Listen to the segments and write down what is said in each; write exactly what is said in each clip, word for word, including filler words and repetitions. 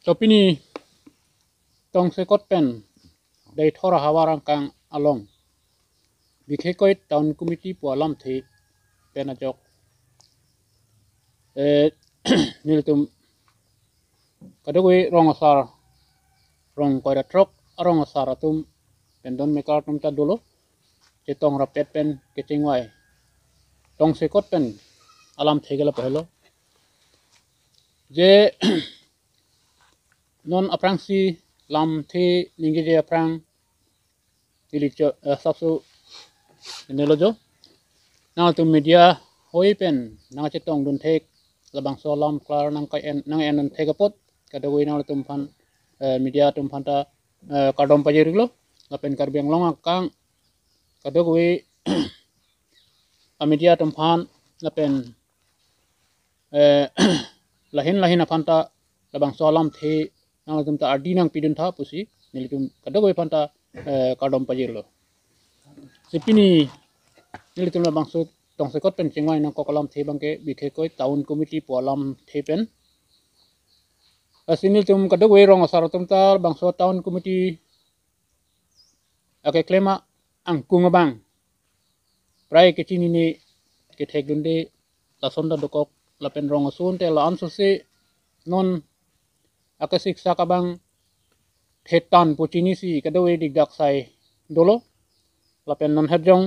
To pini tongsekot pen Deithor ahavar angkang along Bikhekoit Town Committee pu alamthe pen ajok, eh, nelitum kadokave rong asar, rong koira throk arong asar atum pen don mekar atum ta dolo, chetong rapet pen kechingvai tongsekot pen alamthe ke lapu helo. Je non aphrangsi lamthe ningjeje aphrang neli cho, eh, sapso nelo jo. Nangtum media hoi pen nangchetongdun thek, labangso alam klar nang ka en, nang endun thek apot kadokave nangtum aphan, eh, media atum aphan ta, eh, kardom pajirlo. Lapen Karbi Anglong angkang kadokave a media atum aphan lapen, eh, lahin lahin aphan ta labangso alamthe nangtum ta ardi nangpidun tha pusi nelitum kadokave aphan ta, eh, kardom pajirlo. Si pini nelitum labangso tongsekot pen chingvai nangkok alamthe abangke Bikhekoit Town Committee pu alamthe pen. Lasi nelitum kadokave rong asar atum ta labangso Town Committee akeklem angkung abang prai kechinine kethekdunde lason ta dokok, lapen rong ason te la-an sose non akesiksak abang thetan pu chinisi kadokave dikdak sai dolo. Lapen non herjong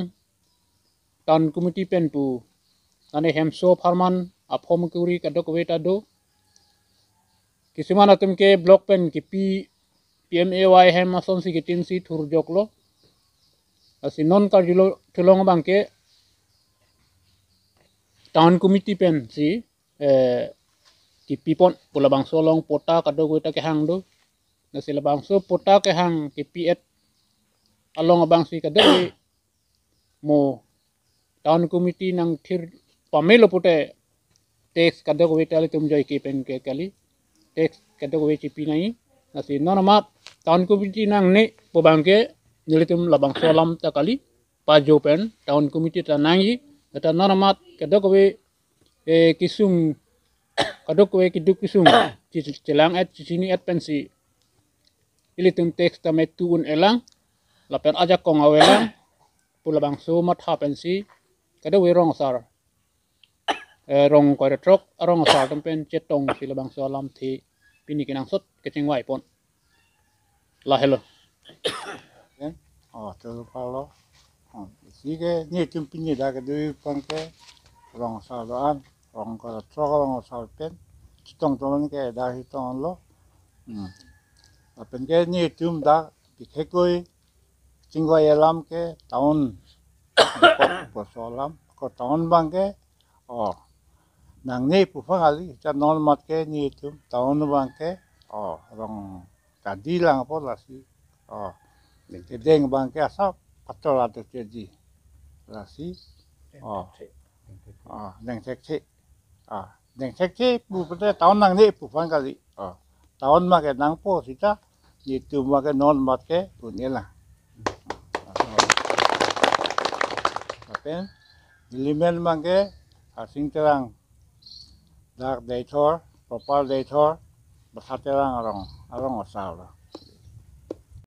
Town Committee pen pu ane hemso apharman aphom kuri kadokave ta do. Kisuman atum ke block pen kipi P M A Y hem asonsi kitinsi thurjoklo. Lasi non karjulo thulong abangke Town Committee pensi, eh, kipipon pu labangso along pota kadokave ta kehang do. Lasi labangso pota kehang kipi-et along abangsi kadokave mo Town Committee nangthir pamelo pute tax kadokave ta ilitum joike pen ke kali, tax kadokave chipi nangji. Lasi non amat Town Committee nangne pu abangke nelitum labangso alam ta kali, pajo pen Town Committee ta nangji. Lata non amat kadokave, eh, kisung, kadokave keduk kesung chi-, chelang-et chechini-et pensi ilitum tax ta metu un-elang lapen ajakong avelang pu labangso matha pensi kadokave rong asar, eh, rong koira throk arong asar atum pen chetongsi labangso alamthe pini kenangsot kechingvai pon. Lahelo. Eh? Oh, to palo. Oh, si ke nelitum pini dak kedui abangke rong asar do-an, rong koira throk arong asar pen chetong ton ke dak chetonglo. Hmm. Lapen ke nelitum dak Bikhekoit chingvai alam ke town, dikok poso alam ko town abangke, oh, nangne pu aphan kali, cha non amat ke nelitum town abangke, oh, rong kadi lang apot lasi, oh, kedeng abangke asap pator ato chedi lasi, oh, oh, dengthekthe. Ah, dengthekthe pu pute town nangne pu aphan kali. Ah, town abangke nangpo seta, nelitum abangke non amat ke un-elang. Lapen, nelimen abangke, Harsing Terang, dak Deithor, proper Deithor, Basa Terang arong, arong asar lo.